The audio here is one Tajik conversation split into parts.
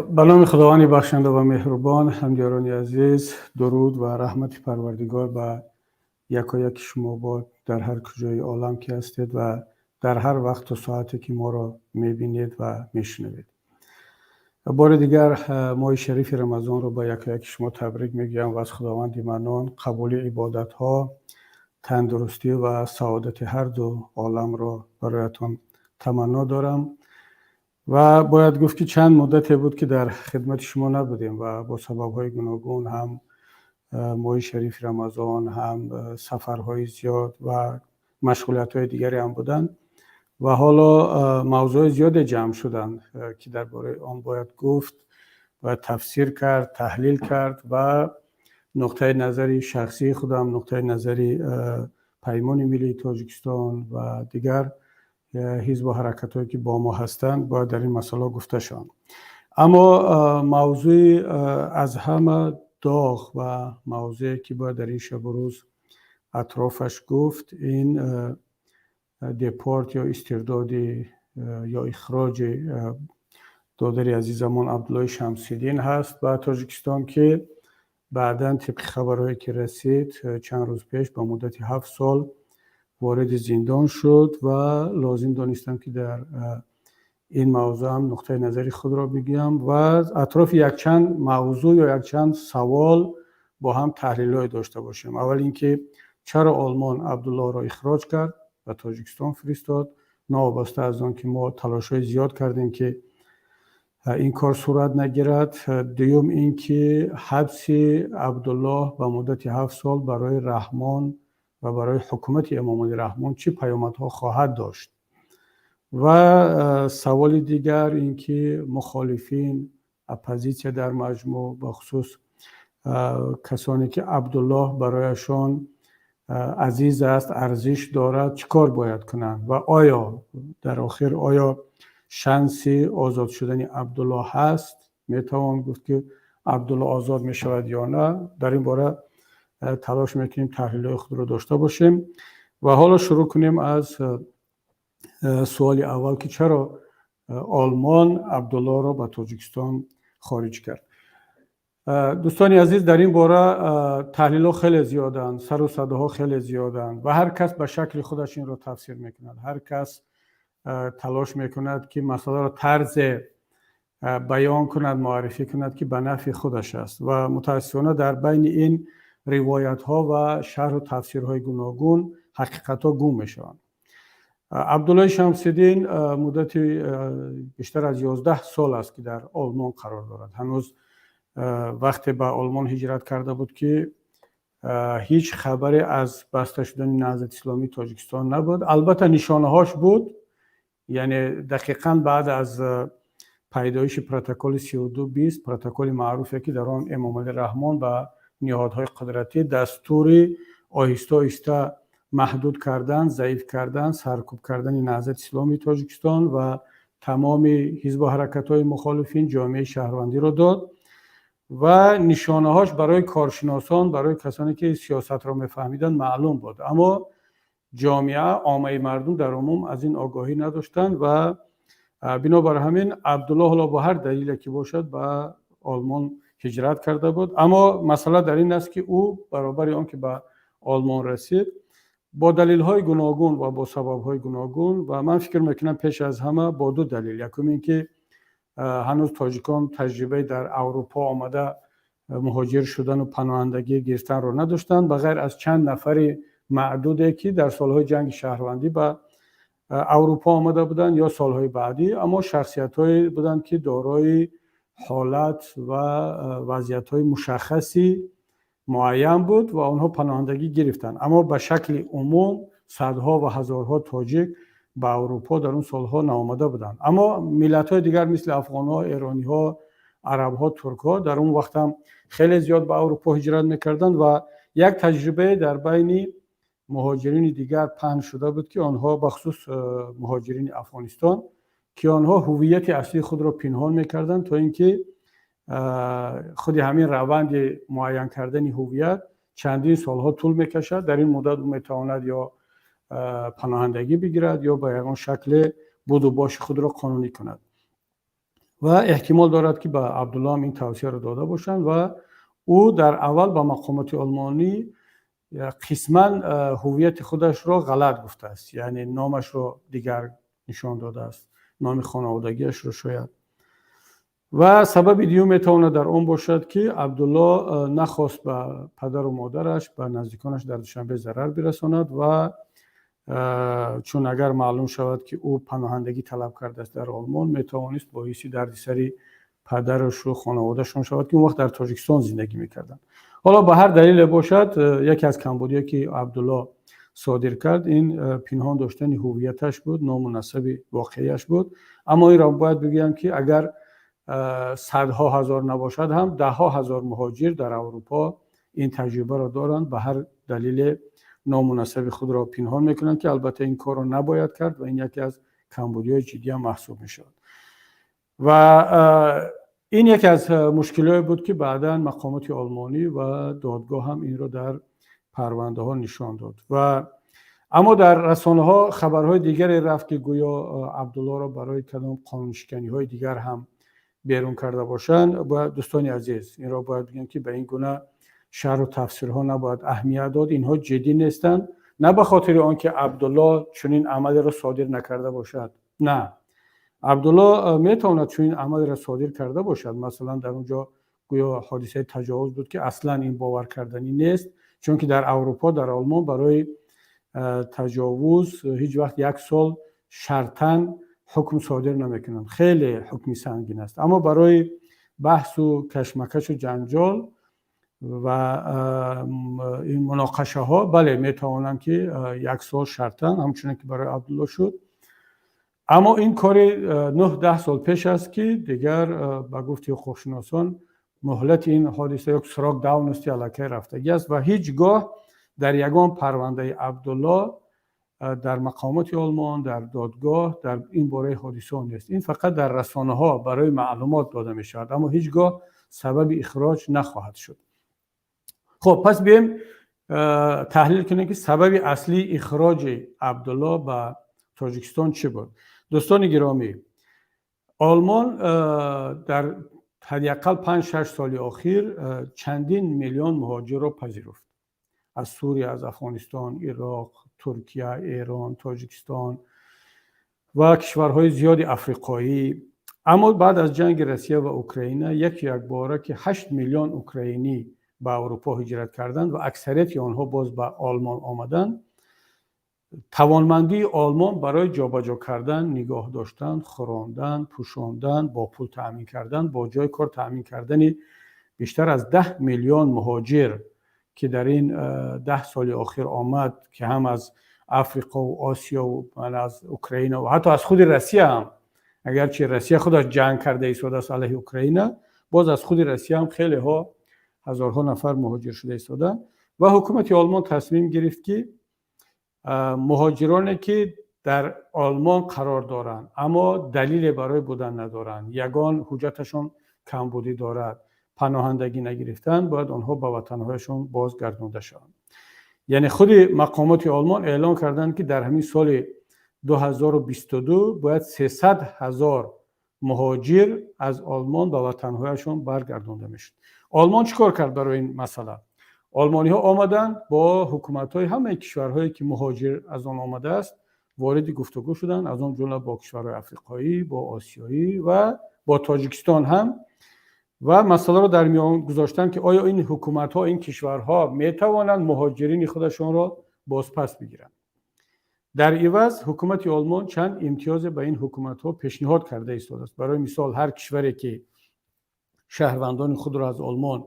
Ба номи Худованди бахшанда ва меҳрубон. Ҳамдиёрони азиз, дуруд ва раҳмати Парвардигор ба якояки шумо бод, дар ҳар куҷои олам ки ҳастед ва дар ҳар вақту соате ки моро мебинед ва мешунавед. Бори дигар моҳи шарифи Рамазонро ба якояки шумо табрик мегӯям ва аз Худованди Маннон қабули ибодатҳо, тандурустӣ ва саодати ҳарду оламро бароятон таманно дорам. Ва бояд гуфт, ки чанд муддате буд, ки дар хидмати шумо набудем ва бо сабабҳои гуногун, ҳам моҳи шарифи Рамазон, ҳам сафарҳои зиёд ва машғулиятҳои дигаре ҳам буданд. Ва ҳоло мавзӯъҳои зиёде ҷамъ шуданд, ки дар бораи он бояд гуфт ва тафсир кард, таҳлил кард ва нуқтаи назари шахсии худам, нуқтаи назари Паймони Миллии Тоҷикистон ва дигар ҳизбу ҳаракатҳое, ки бо мо ҳастанд, бояд дар ин масъала гуфта шаванд. Аммо мавзӯи аз ҳама доғ ва мавзӯе, ки бояд дар ин шабу рӯз атрофаш гуфт, ин депорт ё истирдоди ё ихроҷи додари азизамон Абдуллои Шамсиддин ҳаст ба Тоҷикистон, ки баъдан, тибқи хабарҳое ки расид, чанд рӯз пеш ба муддати 7 сол вориди зиндон шуд. Ва лозим донистам, ки дар ин мавзӯъ ҳам нуқтаи назари худро бигӯям ва атрофи якчанд мавзӯъ ё якчанд савол бо ҳам таҳлилҳое дошта бошем. Аввал ин ки чаро Олмон Абдуллоҳро ихроҷ кард, ба Тоҷикистон фиристод, новобаста аз он ки мо талошҳои зиёд кардем, ки ин кор сурат нагирад? Дуюм ин ки ҳабси Абдуллоҳ ба муддати 7 сол барои Раҳмон ва барои ҳукумати Эмомалӣ Раҳмон чӣ паёмадҳо хоҳад дошт? Ва саволи дигар ин ки мухолифин, оппозитсия дар маҷмӯъ, бахусус касоне ки Абдуллоҳ барояшон азиз аст, арзиш дорад, чӣ кор бояд кунанд? Ва оё дар охир, оё шанси озод шудани Абдуллоҳ ҳаст? Метавон гуфт, ки Абдуллоҳ озод мешавад ё на? Дар ин бора талош мекунем таҳлилҳои худро дошта бошем. Ва ҳоло шурӯъ кунем аз суоли аввал, ки чаро Олмон Абдуллоҳро ба Тоҷикистон хориҷ кард. Дӯстони азиз, дар ин бора таҳлилҳо хеле зиёданд, сару садоҳо хеле зиёданд ва ҳар кас ба шакли худаш инро тафсир мекунад. Ҳар кас талош мекунад, ки масъаларо тарзе баён кунад, муаррифӣ кунад, ки ба нафъи худаш аст. Ва мутаассифона дар байни ин ривоятҳо ва шарҳу тафсирҳои гуногун ҳақиқатҳо гум мешаванд. Абдуллои Шамсиддин муддати бештар аз 11 сол аст, ки дар Олмон қарор дорад. Ҳанӯз вақте ба Олмон ҳиҷрат карда буд, ки ҳеҷ хабаре аз баста шудани Наҳзати Исломии Тоҷикистон набуд. Албатта, нишонаҳош буд, яъне дақиқан баъд аз пайдоиши протоколи 3220, протоколи маъруфе, ки дар он Эмомалӣ Раҳмон ба ниҳодҳои қудратӣ дастури оҳиста оҳиста маҳдуд кардан, заиф кардан, саркӯб кардани Наҳзати Исломии Тоҷикистон ва тамоми ҳизбу ҳаракатҳои мухолифин, ҷомеаи шаҳрвандиро дод ва нишонаҳош барои коршиносон, барои касоне ки сиёсатро мефаҳмиданд, маълум буд. Аммо ҷомеа, оммаи мардум дар умум аз ин огоҳӣ надоштанд. Ва бинобар ҳамин Абдуллоҳ ҳоло бо ҳар далеле ки бошад ба Олмон ҳиҷрат карда буд. Аммо масъала дар ин аст, ки ӯ баробари он ки ба Олмон расид, бо далелҳои гуногун ва бо сабабҳои гуногун, ва ман фикр мекунам, пеш аз ҳама бо ду далел. Якум ин ки ҳанӯз тоҷикон таҷрибаи дар Аврупо омада муҳоҷир шудану паноҳандагӣ гирифтанро надоштанд, ба ғайр аз чанд нафари маъдуде, ки дар солҳои ҷанги шаҳрвандӣ ба Аврупо омада буданд ё солҳои баъдӣ. Аммо шахсиятҳое буданд, ки дорои ҳолат ва вазъиятҳои мушаххаси муайян буд ва онҳо паноҳандагӣ гирифтанд. Аммо ба шакли умум садҳо ва ҳазорҳо тоҷик ба Аврупо дар он солҳо наомада буданд. Аммо миллатҳои дигар, мисли афғонҳо, эрониҳо, арабҳо, туркҳо, дар он вақт ҳам хеле зиёд ба Аврупо ҳиҷрат мекарданд ва як таҷрибае дар байни муҳоҷирини дигар паҳн шуда буд, ки онҳо, бахусус муҳоҷирини Афғонистон, ки онҳо ҳуввияти аслии худро пинҳон мекарданд, то ин ки худи ҳамин раванди муайян кардани ҳуввият чандин солҳо тӯл мекашад. Дар ин муддат ӯ метавонад ё паноҳандагӣ бигирад, ё ба ягон шакле буду боши худро қонунӣ кунад. Ва эҳтимол дорад, ки ба Абдулло ҳам ин тавсияро дода бошанд. Ва ӯ дар аввал ба мақомоти олмонӣ қисман ҳуввияти худашро ғалат гуфтааст, яъне номашро дигар нишон додааст, номи хонаводагиашро шояд. Ва сабаби дуюм метавонад дар он бошад, ки Абдулло нахост ба падару модараш, ба наздиконаш дар Душанбе зарар бирасонад. Ва чун агар маълум шавад, ки ӯ паноҳандагӣ талаб кардааст дар Олмон, метавонист боиси дардисари падарашу хонаводаашон шавад, ки он вақт дар Тоҷикистон зиндагӣ мекарданд. Ҳоло ба ҳар далеле бошад, яке аз камбудие, ки Абдулло содир кард, ин пинҳон доштани ҳуввияташ буд, ному насаби воқеияш буд. Аммо инро бояд бигӯям, ки агар садҳо ҳазор набошад ҳам, даҳҳо ҳазор муҳоҷир дар Аврупо ин таҷрибаро доранд, ба ҳар далеле ному насаби худро пинҳон мекунанд, ки албатта ин корро набояд кард ва ин яке аз камбудиҳои ҷиддиам маҳсуб мешавад. Ва ин яке аз мушкилиҳое буд, ки баъдан мақомоти олмонӣ ва додгоҳ ҳам инро дар парвандаҳо нишон дод. Ва аммо дар расонаҳо хабарҳои дигаре рафт, ки гӯё Абдуллоро барои кадом қонуншиканиҳои дигар ҳам берун карда бошанд. Бояд, дӯстони азиз, инро бояд бигӯем, ки ба ин гуна шарҳу тафсирҳо набояд аҳамият дод, инҳо ҷиддӣ нестанд. На ба хотири он ки Абдулло чунин амалеро содир накарда бошад, на, Абдулло метавонад чунин амалеро содир карда бошад. Масалан, дар он ҷо гӯё ҳодисаи таҷовуз буд, ки аслан ин боваркарданӣ нест, чунки дар Аврупо, дар Олмон барои таҷовуз ҳеҷ вақт як сол шартан ҳукм содир намекунанд, хеле ҳукми сангин аст. Аммо барои баҳсу кашмакашу ҷанҷол ва ин муноқашаҳо, бале, метавонанд, ки як сол шартан, ҳамчунон ки барои Абдулло шуд. Аммо ин кори 9-10 сол пеш аст, ки дигар, ба гуфти ҳуқуқшиносон, муҳлати ин ҳодиса ё срок давности аллакай рафтагӣ аст. Ва ҳеҷ гоҳ дар ягон парвандаи Абдулло дар мақомоти Олмон, дар додгоҳ дар ин бораи ҳодисаҳо нест. Ин фақат дар расонаҳо барои маълумот дода мешавад, аммо ҳеҷ гоҳ сабаби ихроҷ нахоҳад шуд. Хуб, пас биёем таҳлил кунем, ки сабаби аслии ихроҷи Абдулло ба Тоҷикистон чӣ буд. Дӯстони гиромӣ, Олмон дар ҳадди ақал 5-6 соли охир чандин миллион муҳоҷирро пазируфт аз Сурия, аз Афғонистон, Ироқ, Туркия, Эрон, Тоҷикистон ва кишварҳои зиёди африқоӣ. Аммо баъд аз ҷанги Россия ва Украина, яку якбора ки 8 миллион украинӣ ба Аврупо ҳиҷрат карданд ва аксарияти онҳо боз ба Олмон омаданд, тавонмандии Олмон барои ҷобаҷо кардан, нигоҳ доштан, хӯрондан, пӯшондан, бо пул таъмин кардан, бо ҷои кор таъмин кардани бештар аз 10 миллион муҳоҷир, ки дар ин 10 соли охир омад, ки ҳам аз Африқову Осиёву аз Украина ва ҳатто аз худи Россия ҳам, агарчи Россия худаш ҷанг карда истодааст алайҳи Украина, боз аз худи Россия ҳам хелеҳо, ҳазорҳо нафар муҳоҷир шуда истоданд. Ва ҳукумати Олмон тасмим гирифт, ки муҳоҷироне, ки дар Олмон қарор доранд, аммо далеле барои будан надоранд, ягон ҳуҷҷаташон камбудӣ дорад, паноҳандагӣ нагирифтанд, бояд онҳо ба ватанҳояшон бозгардонда шаванд. Яъне худи мақомоти Олмон эълон карданд, ки дар ҳамин соли 2022 бояд 300 ҳазор муҳоҷир аз Олмон ба ватанҳояшон баргардонда мешуд. Олмон чӣ кор кард барои ин масъала? Олмониҳо омаданд, бо ҳукуматҳои ҳамаи кишварҳое, ки муҳоҷир аз он омадааст, вориди гуфтугӯ шуданд, аз он ҷумла бо кишварҳои африқоӣ, бо осиёӣ ва бо Тоҷикистон ҳам. Ва масъаларо дар миён гузоштанд, ки оё ин ҳукуматҳо, ин кишварҳо метавонанд муҳоҷирини худашонро бозпас бигиранд. Дар иваз ҳукумати Олмон чанд имтиёзе ба ин ҳукуматҳо пешниҳод карда истодааст. Барои мисол, ҳар кишваре, ки шаҳрвандони худро аз Олмон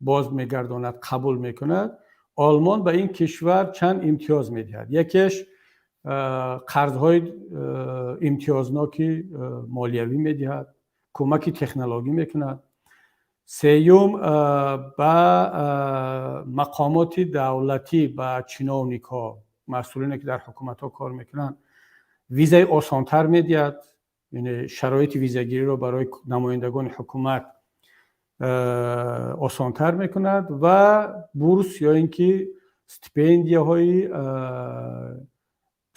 боз мегардонад, қабул мекунад, Олмон ба ин кишвар чанд имтиёз медиҳад. Якеш қарзҳои имтиёзноки молиявӣ медиҳад, кӯмаки технологӣ мекунад. Сеюм, ба мақомоти давлатӣ, ба чиновникҳо, масъулине, ки дар ҳукуматҳо кор мекунанд, визаи осонтар медиҳад, яъне шароити визагириро барои намояндагони ҳукумат осонтар мекунад. Ва бурс ё ин ки стипендияҳои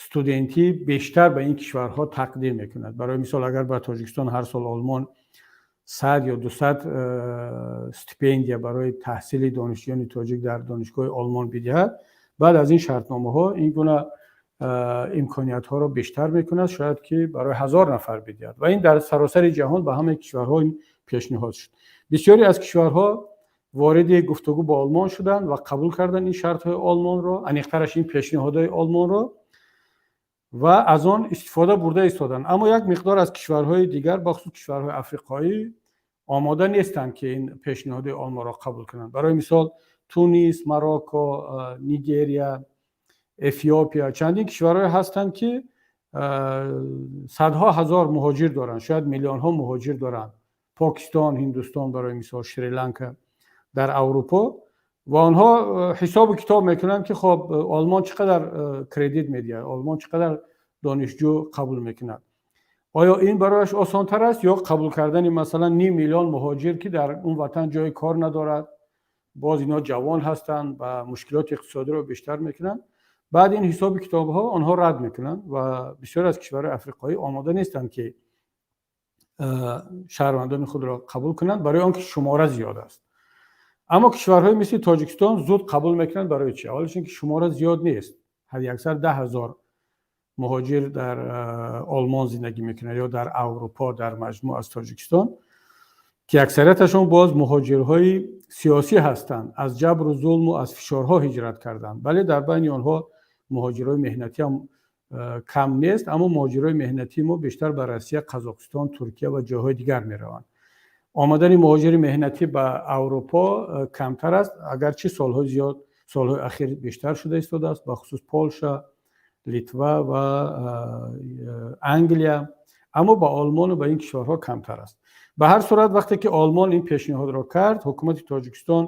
студентӣ бештар ба ин кишварҳо тақдим мекунад. Барои мисол, агар ба Тоҷикистон ҳар сол Олмон 100 ё 200 стипендия барои таҳсили донишҷӯёни тоҷик дар донишгоҳи Олмон бидиҳад. Баъд аз ин шартномаҳо ин гуна имкониятҳоро бештар мекунад, шояд ки барои 1000 нафар бидиҳад. Ва ин дар саросари ҷаҳон ба ҳамаи кишварҳо ин пешниҳод шуд. Бисёре аз кишварҳо вориди гуфтугӯ бо Олмон шуданд ва қабул карданд ин шартҳои Олмонро, аниқтараш ин пешниҳодҳои Олмонро, ва аз он истифода бурда истоданд. Аммо як миқдор аз кишварҳои дигар, бахусус кишварҳои африқоӣ, омода нестанд, ки ин пешниҳоди Олмонро қабул кунанд. Барои мисол, Тунис, Марокко, Нигерия, Эфиопия, чандин кишварҳое ҳастанд, ки садҳо ҳазор муҳоҷир доранд, шояд миллионҳо муҳоҷир доранд. Покистон, Ҳиндустон, барои мисол, Шри-Ланка дар Аврупо. Ва онҳо ҳисобу китоб мекунанд, ки хоб, Олмон чӣ қадар кредит медиҳад, Олмон чӣ қадар донишҷӯ қабул мекунад, оё ин барояш осонтар аст ё қабул кардани, масалан, ним миллион муҳоҷир, ки дар он ватан ҷои кор надорад, боз инҳо ҷавон ҳастанд ва мушкилоти иқтисодиро бештар мекунанд. Баъд ин ҳисоби китобҳо онҳо рад мекунанд ва бисёре аз кишварҳои африқоӣ омода нестанд, ки шаҳрвандони худро қабул кунанд, барои он ки шумора зиёд аст. Аммо кишварҳои мисли Тоҷикистон зуд қабул мекунанд. Барои чӣ? Аввалаш ин ки шумора зиёд нест, ҳадди аксар 10 000 муҳоҷир дар Олмон зиндагӣ мекунад ё дар Аврупо дар маҷмӯъ аз Тоҷикистон, ки аксарияташон боз муҳоҷирҳои сиёсӣ ҳастанд, аз ҷабру зулму аз фишорҳо ҳиҷрат карданд. Бале, дар байни онҳо муҳоҷирҳои меҳнатӣ ҳам кам нест, аммо муҳоҷирҳои меҳнатии мо бештар ба Россия, Қазоқистон, Туркия ва ҷойҳои дигар мераванд. Омадани муҳоҷири меҳнатӣ ба Аврупо камтар аст, агарчи солҳои зиёд, солҳои ахир бештар шуда истодааст, бахусус Полша, Литва ва Англия, аммо ба Олмону ба ин кишварҳо камтар аст. Ба ҳар сурат, вақте ки Олмон ин пешниҳодро кард, ҳукумати Тоҷикистон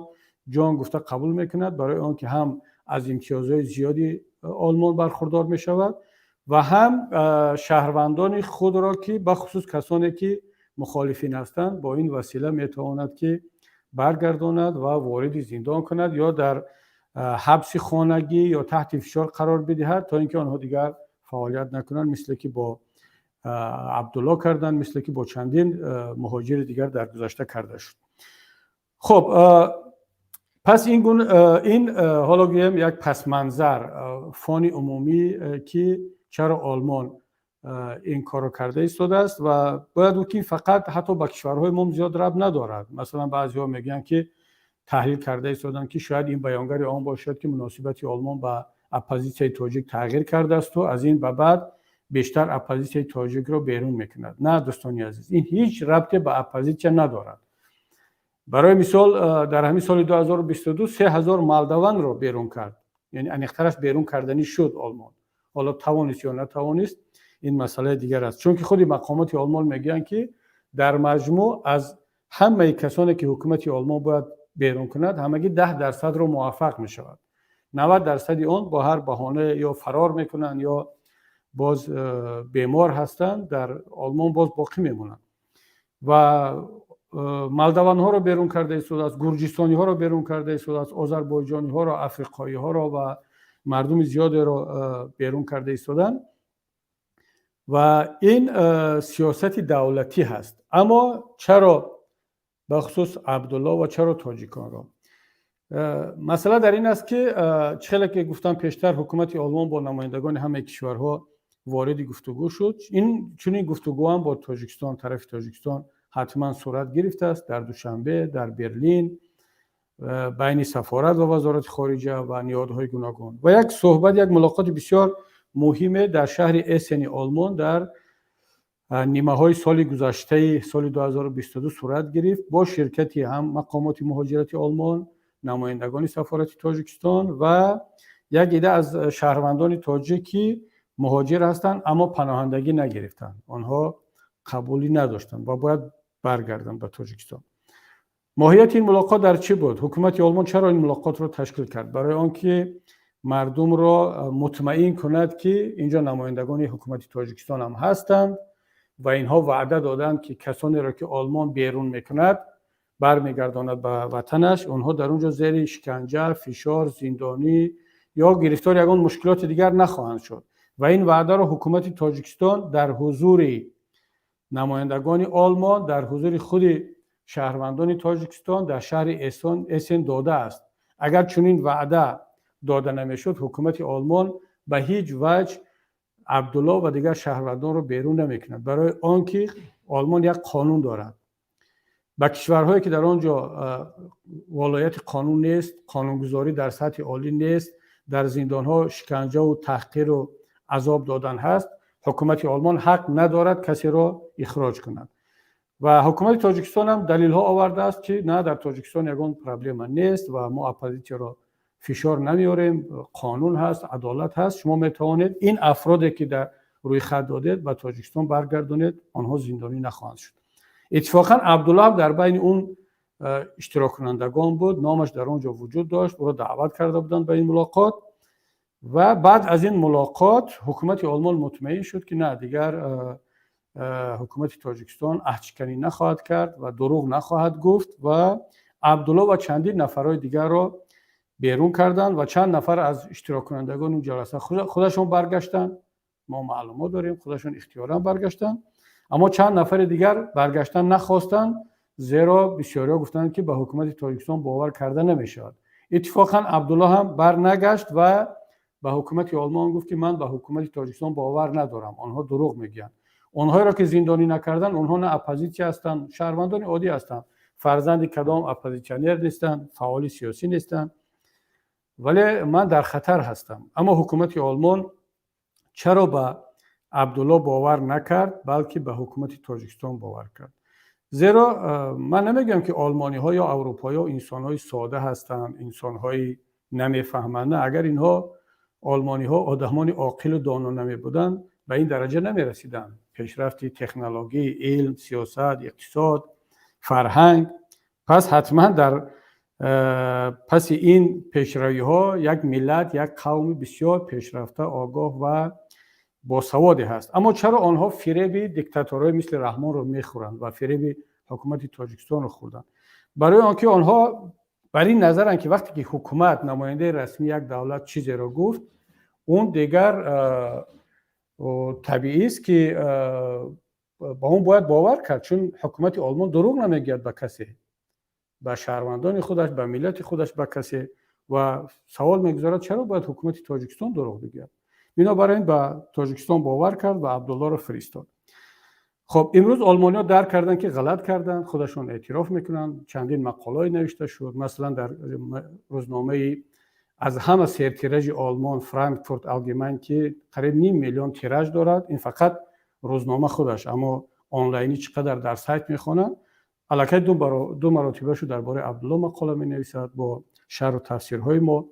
ҷон гуфта қабул мекунад, барои он ки ҳам аз имтиёзҳои зиёди Олмон бархурдор мешавад ва ҳам шаҳрвандони худро, ки бахусус касоне ки мухолифин ҳастанд, бо ин васила метавонад, ки баргардонад ва вориди зиндон кунад ё дар ҳабси хонагӣ ё таҳти фишор қарор бидиҳад, то ин ки онҳо дигар фаъолият накунанд, мисле ки бо Абдулло карданд, мисле ки бо чандин муҳоҷири дигар дар гузашта карда шуд. Хуб, пас ин гун ин ҳоло гӯем як пасманзар, фони умумӣ, ки чаро Олмон ин корро карда истодааст. Ва бояд гуфт, ки фақат ҳатто ба кишварҳои мо зиёд рабт надорад. Масалан, баъзеҳо мегӯянд, ки таҳлил карда истоданд, ки шояд ин баёнгари он бошад, ки муносибати Олмон ба оппозитсияи тоҷик тағйир кардаасту аз ин ба баъд бештар оппозитсияи тоҷикро берун мекунад. На, дӯстони азиз, ин ҳеҷ рабте ба оппозитсия надорад. Барои мисол, дар ҳамин соли 2022 3000 молдаванро берун кард, яъне аниқтараш берун карданӣ шуд Олмон. Ҳоло тавонист ё натавонист, ин масъалаи дигар аст, чунки худи мақомоти Олмон мегӯянд, ки дар маҷмӯъ аз ҳамаи касоне ки ҳукумати Олмон бояд берун кунад, ҳамагӣ 10%-ро муваффақ мешавад. 90%-и он бо ҳар баҳона ё фарор мекунанд ё боз бемор ҳастанд, дар Олмон боз боқӣ мемонанд. Ва молдаванҳоро берун карда истодааст, гурҷистониҳоро берун карда истодааст, озарбойҷониҳоро, африқоиҳоро ва мардуми зиёдеро берун карда истоданд. Ва ин сиёсати давлатӣ ҳаст. Аммо чаро бахусус Абдулло ва чаро тоҷиконро? Масъала дар ин аст, ки чӣ хеле ки гуфтам пештар, ҳукумати Олмон бо намояндагони ҳамаи кишварҳо вориди гуфтугӯ шуд. Ин чунин гуфтугӯ ҳам бо Тоҷикистон, тарафи Тоҷикистон ҳатман сурат гирифтааст дар Душанбе, дар Берлин, байни сафорат ва вазорати хориҷа ва ниҳодҳои гуногун. Ва як суҳбат, як мулоқоти бисёр муҳиме дар шаҳри Эссени Олмон дар нимаҳои соли гузаштаи соли 2022 сурат гирифт бо ширкати ҳам мақомоти муҳоҷирати Олмон, намояндагони сафорати Тоҷикистон ва як ида аз шаҳрвандони тоҷик, ки муҳоҷир ҳастанд, аммо паноҳандагӣ нагирифтанд, онҳо қабулӣ надоштанд ва бояд баргарданд ба Тоҷикистон. Моҳияти ин мулоқот дар чӣ буд? Ҳукумати Олмон чаро ин мулоқотро ташкил кард? Барои он ки мардумро мутмаин кунад, ки инҷо намояндагони ҳукумати Тоҷикистон ҳам ҳастанд ва инҳо ваъда доданд, ки касонеро ки Олмон берун мекунад, бармегардонад ба ватанаш, онҳо дар он ҷо зери шиканҷа, фишор, зиндонӣ ё гирифтори ягон мушкилоти дигар нахоҳанд шуд. Ва ин ваъдаро ҳукумати Тоҷикистон дар ҳузури Намояндагони Олмон дар ҳузури худи шаҳрвандони Тоҷикистон дар шаҳри Эссен додааст. Агар чунин ваъда дода намешуд, ҳукумати Олмон ба ҳеҷ ваҷҳ Абдулло ва дигар шаҳрвандонро берун намекунад, барои он ки Олмон як қонун дорад. Ба кишварҳое ки дар он ҷо волояти қонун нест, қонунгузорӣ дар сатҳи олӣ нест, дар зиндонҳо шиканҷаву таҳқиру азоб додан ҳаст, ҳукумати Олмон ҳақ надорад касеро ихроҷ кунад. Ва ҳукумати Тоҷикистон ҳам далелҳо овардааст, ки на, дар Тоҷикистон ягон проблема нест ва мо оппозитсияро фишор намеорем, қонун ҳаст, адолат ҳаст, шумо метавонед ин афроде ки дар рӯйхат додед, ба Тоҷикистон баргардонед, онҳо зиндонӣ нахоҳанд шуд. Иттифоқан Абдулло ҳам дар байни он иштироккунандагон буд, номаш дар он ҷо вуҷуд дошт, ӯро даъват карда буданд ба ин мулоқот. Ва баъд аз ин мулоқот ҳукумати Олмон мутмаин шуд, ки на, дигар ҳукумати Тоҷикистон аҳдшиканӣ нахоҳад кард ва дурӯғ нахоҳад гуфт ва Абдулло ва чандин нафарҳои дигарро берун карданд ва чанд нафар аз иштироккунандагони он ҷаласа худашон баргаштанд, мо маълумот дорем, худашон ихтиёран баргаштанд, аммо чанд нафари дигар баргаштан нахостанд, зеро бисёриҳо гуфтанд, ки ба ҳукумати Тоҷикистон бовар карда намешавад. Иттифоқан Абдулло ҳам барнагашт ва ба ҳукумати Олмон гуфт, ки ман ба ҳукумати Тоҷикистон бовар надорам, онҳо дурӯғ мегӯянд. Онҳоеро ки зиндонӣ накарданд, онҳо на оппозитсия ҳастанд, шаҳрвандони оддӣ ҳастанд, фарзанди кадом оппозитсионер нестанд, фаъоли сиёсӣ нестанд, вале ман дар хатар ҳастам. Аммо ҳукумати Олмон чаро ба Абдулло бовар накард, балки ба ҳукумати Тоҷикистон бовар кард? Зеро ман намегӯям, ки олмониҳо ё аврупоиҳо инсонҳои сода ҳастанд, инсонҳои намефаҳманд. На, агар инҳо олмониҳо одамони оқилу доно намебуданд, ба ин дараҷа намерасиданд: пешрафти технологӣ, илм, сиёсат, иқтисод, фарҳанг. Пас ҳатман дар паси ин пешравиҳо як миллат, як қавми бисёр пешрафта, огоҳ ва босаводе ҳаст. Аммо чаро онҳо фиреби диктаторҳои мисли Раҳмонро мехӯранд ва фиреби ҳукумати Тоҷикистонро хӯрданд? Барои он ки онҳо бар ин назаранд, ки вақте ки ҳукумат, намояндаи расмии як давлат чизеро гуфт, он дигар табиист, ки ба он бояд бовар кард, чун ҳукумати Олмон дурӯғ намегӯяд ба касе, ба шаҳрвандони худаш, ба миллати худаш, ба касе. Ва савол мегузорад, чаро бояд ҳукумати Тоҷикистон дурӯғ бигӯяд? Бинобар ин ба Тоҷикистон бовар кард ва Абдуллоро фиристод. Хоб, имрӯз олмониҳо дарк карданд, ки ғалат карданд, худашон эътироф мекунанд. Чандин мақолаҳое навишта шуд, масалан дар рӯзномаи аз ҳама сертиражи Олмон, Франкфурт Алгемайн, ки қариб ним миллион тираж дорад, ин фақат рӯзнома худаш, аммо онлайнӣ чӣ қадар дар сайт мехонанд. Аллакай ду маротиба шуд дар бораи Абдулло мақола менависад бо шарҳу тафсирҳои мо.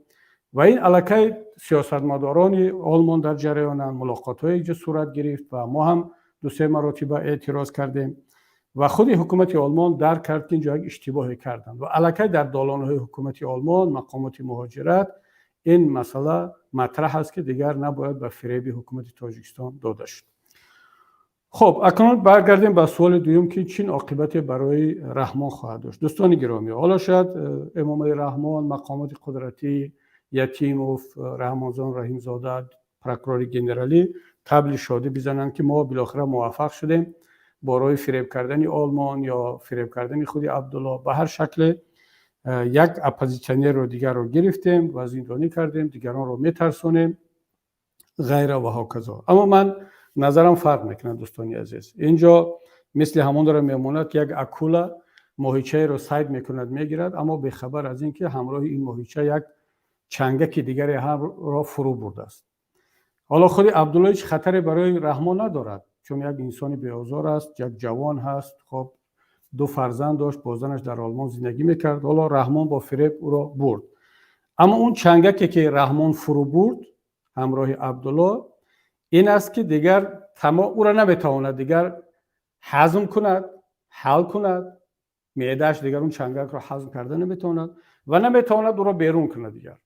Ва ин аллакай сиёсатмадорони Олмон дар ҷараёнанд, мулоқотҳое инҷо сурат гирифт ва мо ҳам ду-се маротиба эътироз кардем. Ва худи ҳукумати Олмон дарк кард, ки инҷо як иштибоҳе карданд ва аллакай дар долонҳои ҳукумати Олмон, мақомоти муҳоҷират ин масъала матраҳ аст, ки дигар набояд ба фиреби ҳукумати Тоҷикистон дода шуд. Хуб, акнун баргардем ба суоли дуюм, ки чӣ оқибате барои Раҳмон хоҳад дошт. Дӯстони гиромӣ, ҳоло шояд Эмомалӣ Раҳмон, мақомоти қудратӣ, Ятимов, Раҳмонзон Раҳимзода, прокурори генералӣ табли шодӣ бизананд, ки мо билохира муваффақ шудем бо роҳи фиреб кардани Олмон ё фиреб кардани худи Абдулло, ба ҳар шакле як оппозитсионерро дигарро гирифтем ва зиндонӣ кардем, дигаронро метарсонем, ғайра ва ҳоказо. Аммо ман назарам фарқ мекунад, дӯстони азиз. Инҷо мисли ҳамонро мемонад, ки як акула моҳичаеро сайд мекунад, мегирад, аммо бехабар аз ин ки ҳамроҳи ин моҳича як чангаки дигаре ҳамро фурӯ бурдааст. Ҳоло худи Абдулло ҳеҷ хатаре барои Раҳмон надорад, чун як инсони беозор аст, як ҷавон ҳаст. Хоб, ду фарзанд дошт, бо занаш дар Олмон зиндагӣ мекард. Ҳоло Раҳмон бо фиреб ӯро бурд, аммо он чангаке ки Раҳмон фурӯ бурд ҳамроҳи Абдулло, ин аст, ки дигар ӯро наметавонад дигар ҳазм кунад, ҳал кунад. Меъдааш дигар он чангакро ҳазм карда наметавонад ва наметавонад ӯро берун кунад дигар,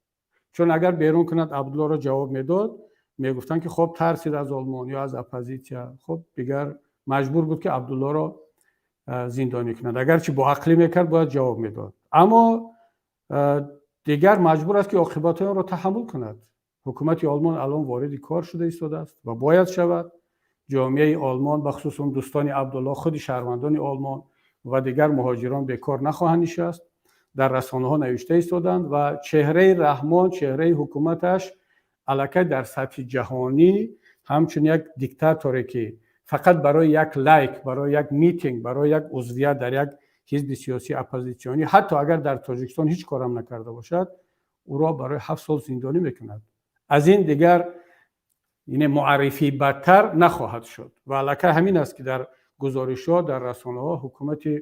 чун агар берун кунад Абдуллоро, ҷавоб медод, мегуфтанд, ки хоб, тарсид аз Олмон ё аз оппозитсия. Хоб, дигар маҷбур буд, ки Абдуллоро зиндонӣ кунад. Агарчи бо ақлӣ мекард, бояд ҷавоб медод, аммо дигар маҷбур аст, ки оқибатҳои онро таҳаммул кунад. Ҳукумати Олмон алон вориди кор шуда истодааст ва бояд шавад. Ҷомеаи Олмон, бахусус он дӯстони Абдулло, худи шаҳрвандони Олмон ва дигар муҳоҷирон бекор нахоҳанд нишаст. Дар расонаҳо навишта истоданд ва чеҳраи Раҳмон, чеҳраи ҳукуматаш аллакай дар сатҳи ҷаҳонӣ ҳамчун як диктаторе, ки фақат барои як лайк, барои як митинг, барои як узвият дар як ҳизби сиёсии оппозитсионӣ, ҳатто агар дар Тоҷикистон ҳеҷ корам накарда бошад, ӯро барои 7 сол зиндонӣ мекунад. Аз ин дигар ине муаррифии бадтар нахоҳад шуд. Ва аллакай ҳамин аст, ки дар гузоришҳо, дар расонаҳо ҳукумати,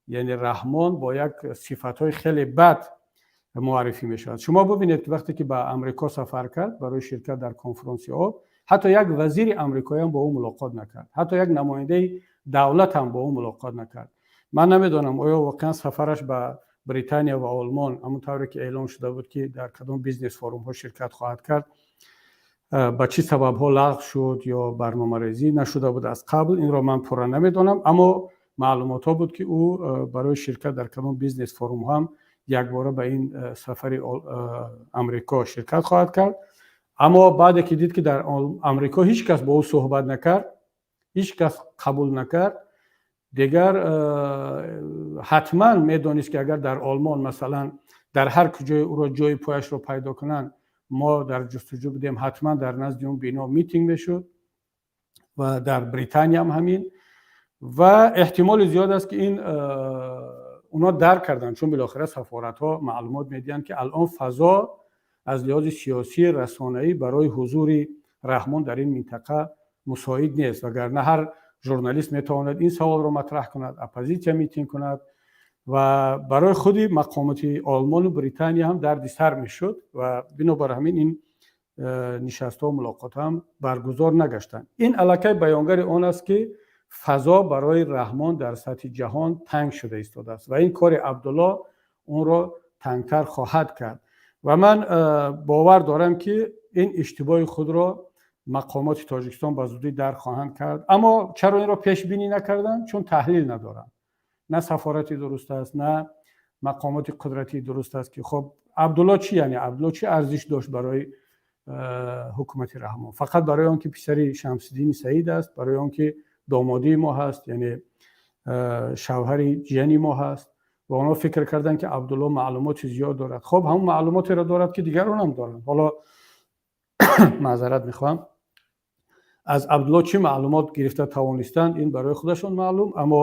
яъне Раҳмон, бо як сифатҳои хеле бад муаррифӣ мешавад. Шумо бубинед, ки вақте ки ба Амрико сафар кард барои ширкат дар конфронси об, ҳатто як вазири амрикоиам бо ӯ мулоқот накард, ҳатто як намояндаи давлат ҳам бо ӯ мулоқот накард. Ман намедонам, оё воқеан сафараш ба Британия ва Олмон, ҳамон тавре ки эълон шуда буд, ки дар кадом бизнес форумҳо ширкат хоҳад кард, ба чӣ сабабҳо лағв шуд ё барномарезӣ нашуда буд аз қабл, инро ман пурра намедонам. Аммо маълумотҳо буд, ки ӯ барои ширкат дар кадом бизнес форумҳо ҳам якбора ба ин сафари Амрико ширкат хоҳад кард. Аммо баъде ки дид, ки дар Амрико ҳеҷ кас бо ӯ суҳбат накард, ҳеҷ кас қабул накард, дигар ҳатман медонист, ки агар дар Олмон, масалан, дар ҳар куҷои ӯро ҷои пояшро пайдо кунанд, мо дар ҷустуҷӯ будем, ҳатман дар назди он бино митинг мешуд ва дар Британия ҳам ҳамин. Ва эҳтимоли зиёд аст, ки ин онҳо дарк карданд, чун билохира сафоратҳо маълумот медиҳанд, ки алон фазо аз лиҳози сиёсӣ, расонаӣ барои ҳузури Раҳмон дар ин минтақа мусоид нест. Вагарна ҳар журналист метавонад ин саволро матраҳ кунад, оппозитсия митинг кунад ва барои худи мақомоти Олмону Британия ҳам дарди сар мешуд. Ва бинобар ҳамин ин нишастҳо, мулоқотҳо ҳам баргузор нагаштанд. Ин аллакай баёнгари он аст, ки фазо барои Раҳмон дар сатҳи ҷаҳон танг шуда истодааст ва ин кори Абдулло онро тангтар хоҳад кард. Ва ман бовар дорам, ки ин иштибоҳи худро мақомоти Тоҷикистон ба зудӣ дарк хоҳанд кард. Аммо чаро инро пешбинӣ накарданд? Чун таҳлил надоранд. На сафорати дуруст аст, на мақомоти қудратии дуруст аст, ки хоб, Абдулло чӣ, яъне Абдулло чӣ арзиш дошт барои ҳукумати Раҳмон? Фақат барои он ки писари Шамсиддини Саид аст, барои он ки домодии мо ҳаст, яъне шавҳари ҷияни мо ҳаст. Ва онҳо фикр карданд, ки Абдулло маълумоти зиёд дорад. Хоб, ҳамон маълумотеро дорад, ки дигаронам доранд. Ҳоло, маъзарат мехоҳам, аз Абдулло чӣ маълумот гирифта тавонистанд, ин барои худашон маълум. Аммо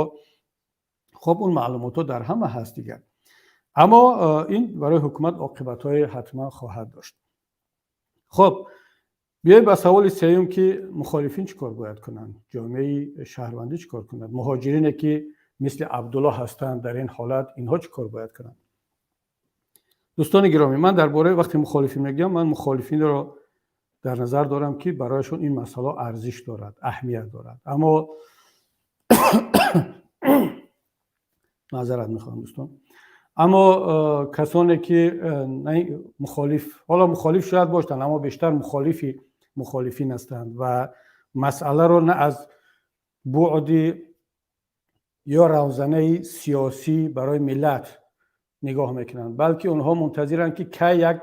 хоб, он маълумотҳо дар ҳама ҳаст дигар. Аммо ин барои ҳукумат оқибатҳое ҳатман хоҳад дошт. Хоб, биёед ба саволи сеюм, ки мухолифин чӣ кор бояд кунанд, ҷомеаи шаҳрвандӣ чӣ кор кунад, муҳоҷирине, ки мисли Абдулло ҳастанд, дар ин ҳолат инҳо чӣ кор бояд кунанд. Дӯстони гиромӣ, ман дар бораи вақте мухолифин мегӯям, ман мухолифинро дар назар дорам, ки барояшон ин масъала арзиш дорад, аҳамият дорад. Аммо, маъзарат мехоҳам, дӯстон, аммо касоне ки мухолиф, ҳоло мухолиф шояд бошанд, аммо бештар мухолифи мухолифин ҳастанд ва масъаларо на аз буъди ё равзанаи сиёсӣ барои миллат нигоҳ мекунанд, балки онҳо мунтазиранд, ки кай як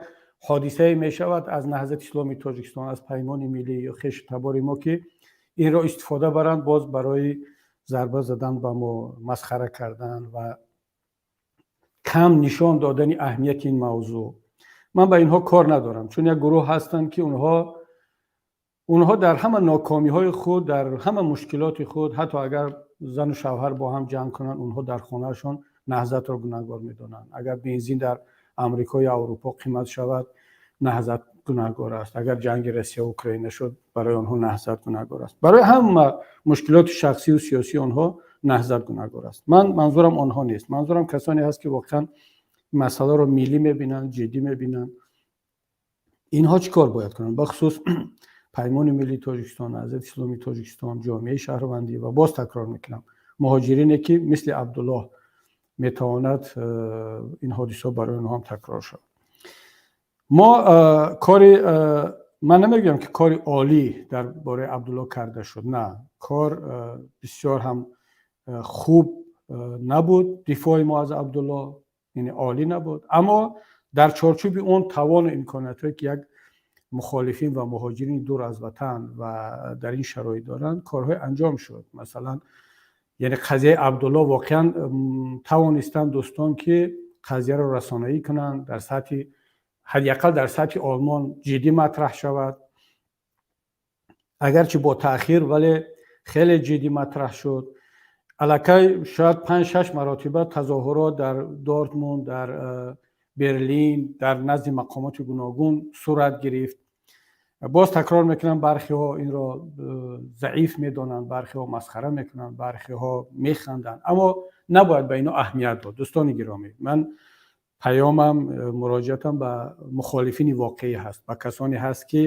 ҳодисае мешавад аз Наҳзати Исломии Тоҷикистон, аз Паймони Миллӣ ё хешу табори мо, ки инро истифода баранд боз барои зарба задан ба мо, масхара кардан ва кам нишон додани аҳамияти ин мавзӯъ. Ман ба инҳо кор надорам, чун як гурӯҳ ҳастанд, ки онҳо дар ҳама нокомиҳои худ, дар ҳама мушкилоти худ, ҳатто агар зану шавҳар бо ҳам ҷанг кунанд, онҳо дар хонаашон Наҳзатро гунаҳгор медонанд. Агар бензин дар Амрико ё Аврупо қимат шавад, Наҳзат гунаҳгор аст. Агар ҷанги Россия Украина шуд, барои онҳо Наҳзат гунаҳгор аст. Барои ҳама мушкилоти шахсию сиёсии онҳо Наҳзат гунаҳгор аст. Ман манзурам онҳо нест. Манзурам касоне ҳаст, ки воқеан масъаларо миллӣ мебинанд, ҷиддӣ мебинанд. Инҳо чӣ кор бояд кунанд? Бахусус Паймони Миллии Тоҷикистон, Наҳзати Исломии Тоҷикистон, ҷомеаи шаҳрвандӣ ва, боз такрор мекунам, муҳоҷирине, ки мисли Абдуллоҳ метавонад ин ҳодисаҳо барои онҳо ҳам такрор шавад. Мо кори, ман намегӯям, ки кори олӣ дар бораи Абдулло карда шуд. На, кор бисёр ҳам хуб набуд. Дифои мо аз Абдулло, яъне, олӣ набуд, аммо дар чорчӯби он тавону имкониятҳое, ки як мухолифин ва муҳоҷирини дур аз ватан ва дар ин шароит доранд, корҳое анҷом шуд. Масалан, яъне қазияи Абдулло воқеан тавонистанд дӯстон, ки қазияро расонаӣ кунанд, дар сатҳи ҳадди ақал дар сатҳи Олмон ҷиддӣ матраҳ шавад. Агарчи бо таъхир, вале хеле ҷиддӣ матраҳ шуд. Аллакай шояд 5-6 маротиба тазоҳурот дар Дортмунд, дар Берлин, дар назди мақомоти гуногун сурат гирифт. Боз такрор мекунам, бархиҳо инро заиф медонанд, бархиҳо масхара мекунанд, бархиҳо механданд, аммо набояд ба ино аҳамият дод. Дӯстони гиромӣ, ман паёмам, муроҷиатам ба мухолифини воқеӣ ҳаст, ба касоне ҳаст, ки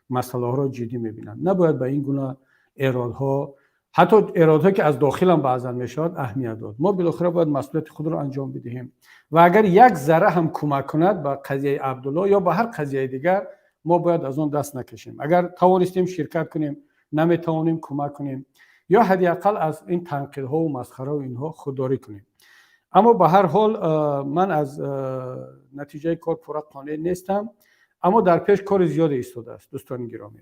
масъалаҳоро ҷиддӣ мебинанд. Набояд ба ин гуна эродҳо, ҳатто эродҳое ки аз дохилам баъзан мешавад, аҳамият дод. Мо билохира бояд масъулияти худро анҷом бидиҳем ва агар як зарра ҳам кӯмак кунад ба қазияи Абдулло ё ба ҳар қазияи дигар, мо бояд аз он даст накашем. Агар тавонистем, ширкат кунем, наметавонем, кӯмак кунем ё ҳадди ақал аз ин танқидҳову масхараву инҳо худдорӣ кунем. Аммо ба ҳар ҳол, ман аз натиҷаи кор пурра қонеъ нестам, аммо дар пеш кори зиёде истодааст. Дӯстони гиромӣ,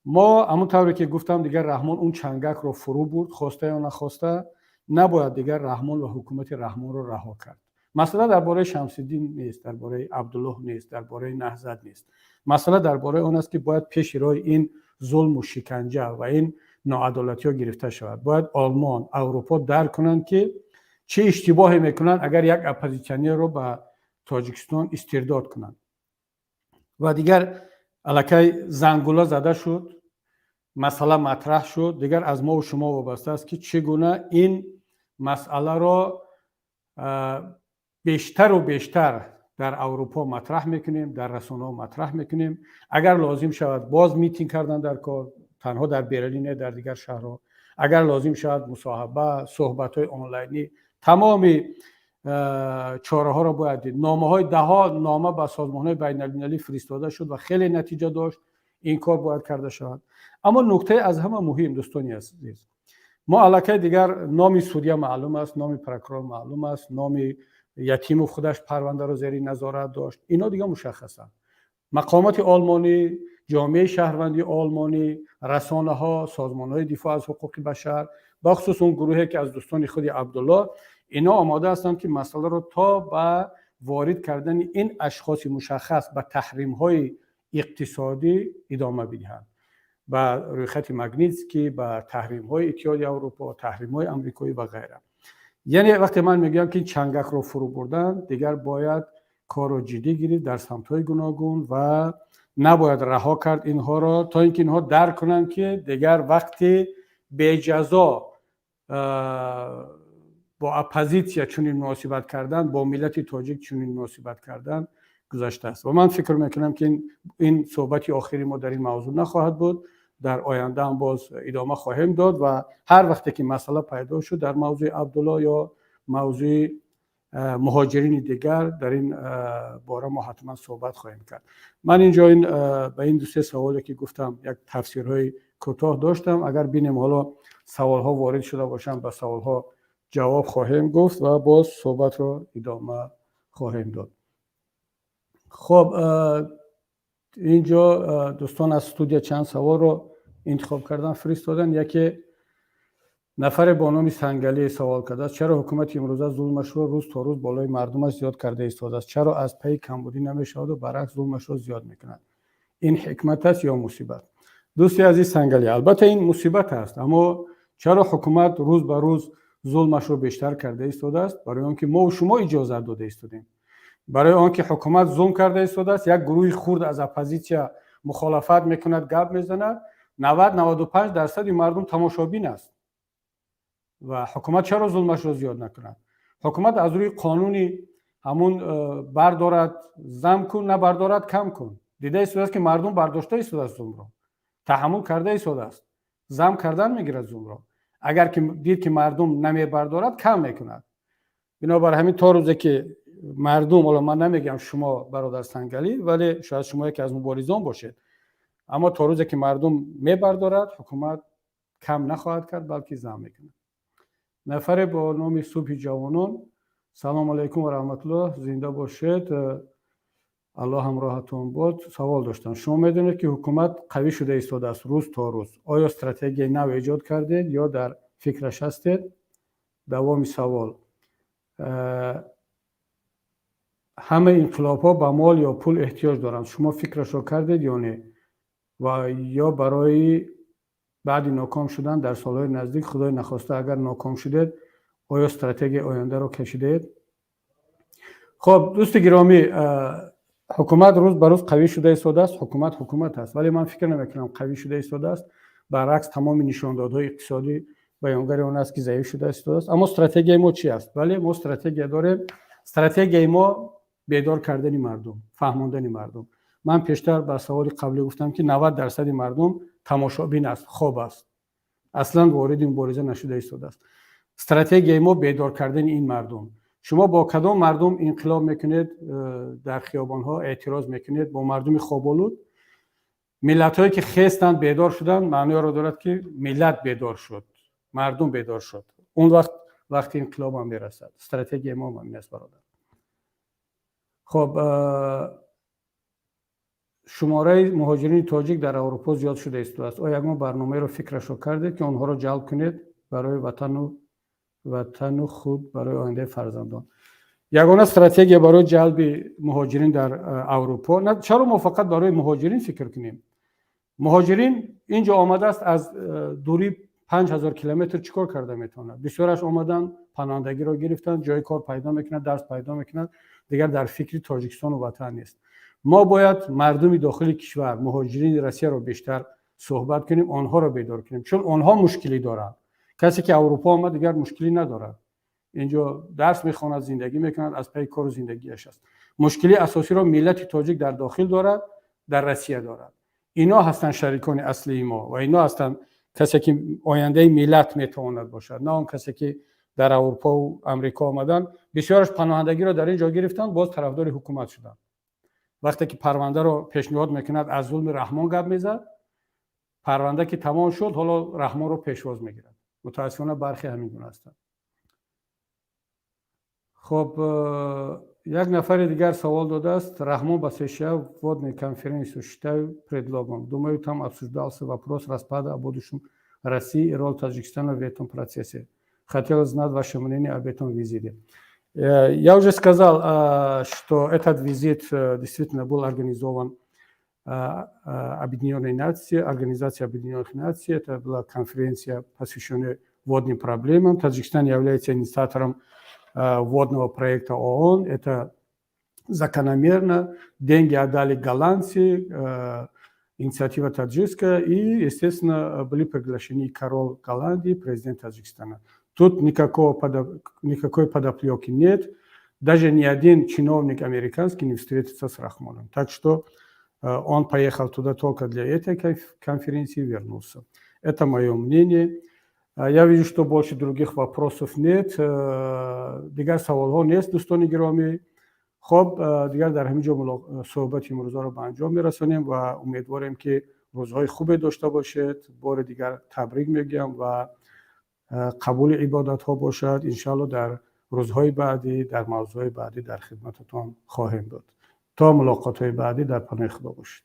мо ҳамон тавре ки гуфтам, дигар Раҳмон он чангакро фурӯ бурд, хоста ё нахоста. Набояд дигар Раҳмон ва ҳукумати Раҳмонро раҳо кард. Масъала дар бораи Шамсиддин нест, дар бораи Абдуллоҳ нест, дар бораи Наҳзат нест. Масъала дар бораи он аст, ки бояд пеши роҳи ин зулму шиканҷа ва ин ноадолатиҳо гирифта шавад. Бояд Олмон, Аврупо дарк кунанд, ки чӣ иштибоҳе мекунанд, агар як оппозитсионерро ба Тоҷикистон истирдод кунанд. Ва дигар аллакай зангула зада шуд, масъала матраҳ шуд. Дигар аз мову шумо вобаста аст, ки чӣ гуна ин масъаларо бештару бештар дар Аврупо матраҳ мекунем, дар расонаҳо матраҳ мекунем. Агар лозим шавад, боз митинг кардан дар кор, танҳо дар Берлин не, дар дигар шаҳрҳо. Агар лозим шавад, мусоҳиба, суҳбатҳои онлайнӣ, тамоми чораҳоро бояд дид. Номаҳои, даҳҳо нома ба созмонҳои байналмилалӣ фиристода шуд ва хеле натиҷа дошт. Ин кор бояд карда шавад. Аммо нуктаи аз ҳама муҳим, дӯстони азиз, мо аллакай дигар номи судья маълум аст, номи прокурор маълум аст, номи Ятимов, худаш парвандаро зери назорат дошт, ино дигар мушаххасанд. Мақомоти олмонӣ, ҷомеаи шаҳрвандии олмонӣ, расонаҳо, созмонҳои дифоъ аз ҳуқуқи башар, бахусус он гурӯҳе ки аз дӯстони худи Абдулло, ино омода ҳастанд, ки масъаларо то ба ворид кардани ин ашхоси мушаххас ба таҳримҳои иқтисодӣ идома бидиҳанд, ба рӯйхати Магнитский, ба таҳримҳои Иттиҳоди Аврупо, таҳримҳои амрикоӣ ва ғайра. Яъне вақте ман мегӯям, ки чангакро фурӯ бурдан, дигар бояд корро ҷиддӣ гирифт дар самтҳои гуногун ва набояд раҳо кард инҳоро, то ин ки инҳо дарк кунанд, ки дигар вақти беҷазо бо оппозитсия чунин муносибат кардан, бо миллати тоҷик чунин муносибат кардан гузаштааст. Ва ман фикр мекунам, ки ин суҳбати охири мо дар ин мавзӯъ нахоҳад буд. Дар оянда ҳам боз идома хоҳем дод ва ҳар вақте ки масъала пайдо шуд дар мавзӯи Абдулло ё мавзӯи муҳоҷирини дигар, дар ин бора мо ҳатман суҳбат хоҳем кард. Ман инҷо ин ба ин дусе саволе ки гуфтам, як тафсирҳои кӯтоҳ доштам. Агар бинем, ҳоло саволҳо ворид шуда бошанд, ба саволҳо ҷавоб хоҳем гуфт ва боз суҳбатро идома хоҳем дод. Хоб, инҷо дӯстон аз студия чанд саволро интихоб кардан, фиристодан. Яке нафаре бо номи Сангалӣ савол кардааст: чаро ҳукумати имрӯза зулмашро рӯз то рӯз болои мардумаш зиёд карда истодааст? Чаро аз пайи камбудӣ намешаваду баръакс зулмашро зиёд мекунад? Ин ҳикмат аст ё мусибат? Дӯсти азиз Сангалӣ, албатта, ин мусибат аст. Аммо чаро ҳукумат рӯз ба рӯз зулмашро бештар карда истодааст? Барои он ки мову шумо иҷозат дода истодем. Барои он ки ҳукумат зулм карда истодааст, як гурӯҳи хурд аз оппозитсия мухолафат мекунад, гап мезанад, 90-95 дарсади мардум тамошобин аст. Ва ҳукумат чаро зулмашро зиёд накунад? Ҳукумат аз рӯи қонуни ҳамун бардорад зам кун, набардорад кам кун дида истодааст, ки мардум бардошта истодааст, зулмро таҳаммул карда истодааст, зам кардан мегирад зулмро. Агар ки дид, ки мардум намебардорад, кам мекунад. Бинобар ҳамин, то рӯзе ки мардум, ҳоло ман намегӯям шумо, бародар Сангалӣ, вале шояд шумо яке аз муборизон бошед, аммо то рӯзе ки мардум мебардорад, ҳукумат кам нахоҳад кард, балки зам мекунад. Нафаре бо номи Субҳи Ҷавонон: салому алайкум ва раҳматуллоҳ, зинда бошед. Аллоҳ ҳамроҳатон бод. Савол доштам: шумо медонед, ки ҳукумат қавӣ шуда истодааст рӯз то рӯз. Оё стратегияи нав эҷод кардед ё дар фикраш ҳастед? Давоми савол: ҳама инқилобҳо ба мол ё пул эҳтиёҷ доранд. Шумо фикрашро кардед ё не? Ва ё барои баъди ноком шудан дар солҳои наздик, худои нахоста, агар ноком шудед, оё стратегияи ояндаро кашидаед? Хоб, дӯсти гиромӣ, ҳукумат рӯз ба рӯз қавӣ шуда истодааст. Ҳукумат ҳукумат аст, вале ман фикр намекунам, қавӣ шуда истодааст. Баръакс, тамоми нишондодҳои иқтисодӣ баёнгари он аст, ки заиф шуда истодааст. Аммо стратегияи мо чи аст? Бале, мо стратегия дорем. Стратегияи мо бедор кардани мардум, фаҳмондани мардум. Ман пештар ба саволи қаблӣ гуфтам, ки 90 дарсади мардум тамошобин аст, хоб аст, аслан вориди мубориза нашуда истодааст. Стратегияи мо бедор кардани ин мардум. Шумо бо кадом мардум инқилоб мекунед, дар хиёбонҳо эътироз мекунед? Бо мардуми хоболуд? Миллатҳое ки хестанд, бедор шуданд, маъноеро дорад, ки миллат бедор шуд, мардум бедор шуд. Он вақт вақти инқилобам мерасад. Стратегияи мо ҳамин аст, бародар. Хоб, шумораи муҳоҷирини тоҷик дар Аврупо зиёд шуда истодааст. Оё ягон барномаеро фикрашро кардед, ки онҳоро ҷалб кунед барои ватану худ, барои ояндаи фарзандон? Ягона стратегия барои ҷалби муҳоҷирин дар Аврупо. Чаро мо фақат барои муҳоҷирин фикр кунем? Муҳоҷирин ин ҷо омадааст, аз дурии 5000 километр чӣ кор карда метавонад? Бисёраш омаданд, паноҳандагиро гирифтанд, ҷои кор пайдо мекунад, дарс пайдо мекунад, дигар дар фикри Тоҷикистону ватан нест. Мо бояд мардуми дохили кишвар, муҳоҷирини Россияро бештар суҳбат кунем, онҳоро бедор кунем, чун онҳо мушкилӣ доранд. Касе ки Аврупо омад, дигар мушкилӣ надорад. Инҷо дарс мехонад, зиндагӣ мекунад, аз пайи кору зиндагиаш аст. Мушкилии асосиро миллати тоҷик дар дохил дорад, дар Россия дорад. Ино ҳастанд шарикони аслии мо ва ино ҳастанд касе ки ояндаи миллат метавонад бошад, на он касе ки дар Аврупову Амрико омаданд. Бисёраш паноҳандагиро дар ин ҷо гирифтанд, боз тарафдори ҳукумат шуданд. Вақте ки парвандаро пешниҳод мекунад, аз зулми Раҳмон гап мезад. Парванда ки тамом шуд, ҳоло Раҳмонро пешвоз мегирад. Мутаассифона, бархе ҳамин гуна ҳастанд. Хоб, як нафари дигар савол додааст: Раҳмон ба США водной конференцию считаю предлогом. Думаю, там обсуждался вопрос распада о будущем России и роль Таджикистана в этом процессе. Хотел знать ваше мнение об этом визите. Я уже сказал, что этот визит действительно был организован Объединенной Нации, Организацией Объединенных Наций. Это была конференция, посвященная водным проблемам. Таджикистан является инициатором водного проекта ООН. Это закономерно. Деньги отдали голландцы, инициатива таджикская, и, естественно, были приглашены король Голландии, президент Таджикистана. Тут никакой подоплеки нет. Даже ни один чиновник американский не встретится с Рахмоном. Так что он поехал туда только для этой конференции и вернулся. Это мое мнение. Я вижу, что больше других вопросов нет. Дигар саволҳо нест, дӯстони гиромӣ. Хоб, дигар дар ҳамин ҷо суҳбати имрӯзаро ба анҷом мерасонем ва умедворем, ки рӯзҳои хубе дошта бошед. Бори дигар табрик мегӯям ва қабули ибодатҳо бошад. Иншоалло, дар рӯзҳои баъдӣ, дар мавзӯъҳои баъдӣ дар хидмататон хоҳем буд. То мулоқотҳои баъдӣ, дар паноҳи Худо бошед.